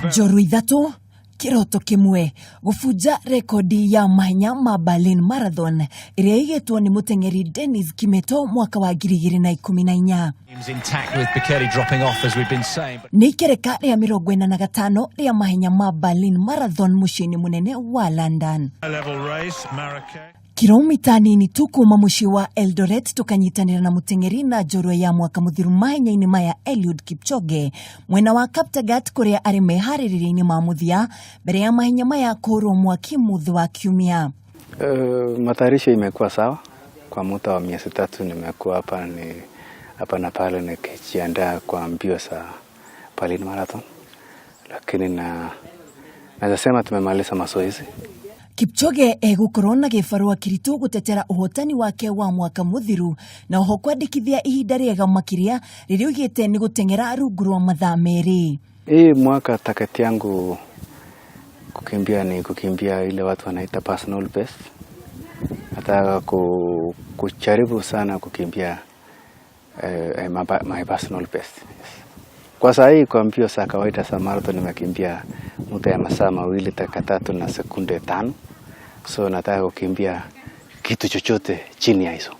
Njorua ithatũ, kĩroto kĩmwe, gũbunja rekondi ya mahenya ma Berlin Marathon ĩrĩa ĩigĩtwo nĩ mũteng'eri Dennis Kimetto mwaka wa 2014. Nĩ ikereka rĩa 45 rĩa mahenya ma Berlin Marathon mũciĩ-inĩ mũnene wa London. Kilomita nini tu kuma mũciĩ wa Eldoret, tũkanyitanĩra na mũteng'eri na njorua ya mwaka mũthiru mahenya-inĩ maya Eliud Kipchoge mwena wa Kaptagat, kũrĩa arĩ meharĩrĩria-inĩ ma mũthia mbere ya mahenya maya kũhũrwo mwaki mũthĩ wa Kiumia. Matayarisho imekuwa sawa. Kwa muda wa miezi 3 nimekuwa hapa ni hapa na pale nikijiandaa kwa mbio za Berlin Marathon, lakini na naweza sema tumemaliza mazoezi. Kipchoge egũkorwo na gĩbarũa kĩritũ gũtetera ũhotani wake wa mwaka mũthiru na oho kwandĩkithia ihinda rĩega makĩria rĩrĩa oigĩte nĩ gũteng'era rungu rwa mathaa 2. Hii mwaka target yangu kukimbia ni kukimbia ile watu wanaita personal best. Nataka kujaribu sana kukimbia my personal best. Yes. Kwa saa hii kwa mbio za kawaida za marathon nimekimbia muda ya masaa 2 dakika 3 na sekunde 5. So nataka kukimbia kitu chochote chini ya hizo.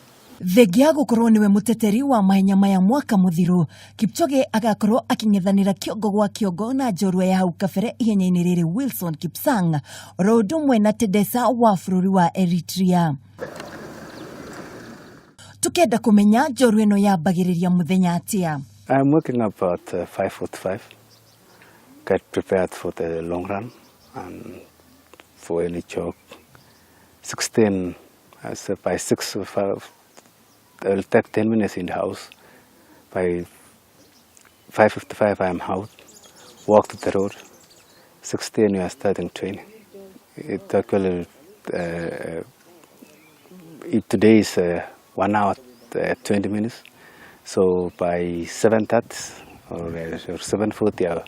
Thengia gũkorwo nĩwe mũteteri wa mahenya maya mwaka mũthiru, Kipchoge agakorwo akĩng'ethanĩra kĩongo gwa kĩongo na njorua ya hau kabere ihenya-inĩ rĩrĩ Wilson Kipsang, oro ũndũ ũmwe na Tedesa wa bũrũri wa Eritrea. Tukenda kũmenya njorua ĩno yambagĩrĩria mũthenya atĩa. I'm waking up at 5:45, get prepared for the long run and for any jog. 16, so by 6, 5, I will take 10 minutes in the house. By 5:55 I am out, walk to the road. 16 we are starting training. It actually, today is 1 hour 20 minutes. So by 7:30 or 7:40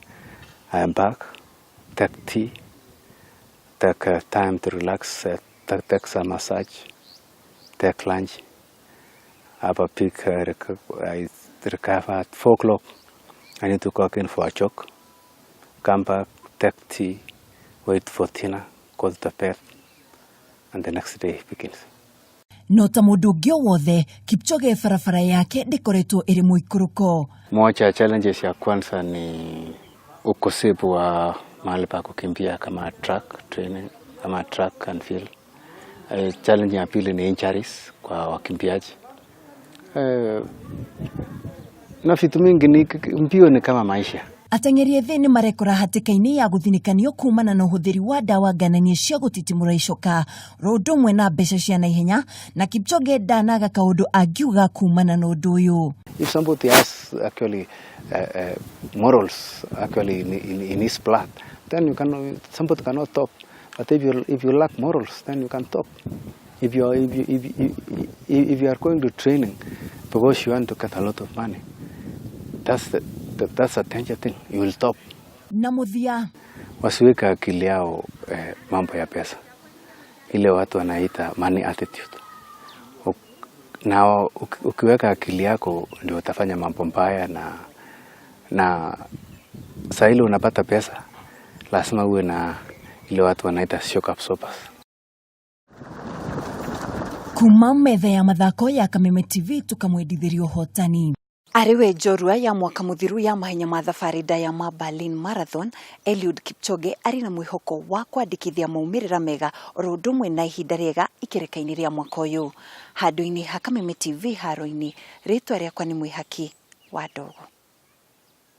I am back, take tea, take time to relax, take some massage, take lunch, have a peak, I recover at 4 o'clock. I need to go again for a jog, come back, take tea, wait for dinner, go to bed, and the next day begins. No ta mũndũ ũngĩ o wothe, Kipchoge barabara yake ndĩkoretwo ĩrĩ mũikũrũko. Moja ya challenges ya kwanza ni ukosefu wa mahali pa kukimbia kama track training, kama track and field. Challenge ya pili ni injuries kwa wakimbiaji. Na vitu mingi ni mbio ni kama maisha. Ateng'eri ethĩ nĩ marekora hatĩka-inĩ ya gũthinĩkanio kumana na ũhũthĩri wa ndawa ngananie cia gũtitimũra icoka, ro ũndũ ũmwe na mbeca cia naihenya, na Kipchoge ndanaga kaũndũ angiuga kumana na ũndũ ũyũ. If somebody has actually morals actually in his blood, then you can somebody cannot talk. But if you lack morals, then you can talk. If you are if you, if you, if you are going to training because you want to get a lot of money, that's a danger thing. You will stop. Na mũthia, Wasiweke akili yao mambo ya pesa, ile watu wanaita money attitude. Na ukiweka akili yako ndio utafanya mambo mbaya, na saa ile unapata pesa lazima uwe na ile watu wanaita shock absorbers. Kuma metha ya mathako ya Kameme TV, tukamwendithĩria ũhotani arĩ we njorua ya mwaka mũthiru ya mahenya ma thabarĩ ndaya ma Berlin Marathon. Eliud Kipchoge arĩ na mwĩhoko wa kwandĩkithia maumĩrĩra mega oro ũndũ ũmwe na ihinda rĩega ikereka-inĩ rĩa mwaka ũyũ. Handũ-inĩ ha Kameme TV haro-inĩ, rĩtwa rĩakwa nĩ Mwĩhaki wa Ndogo.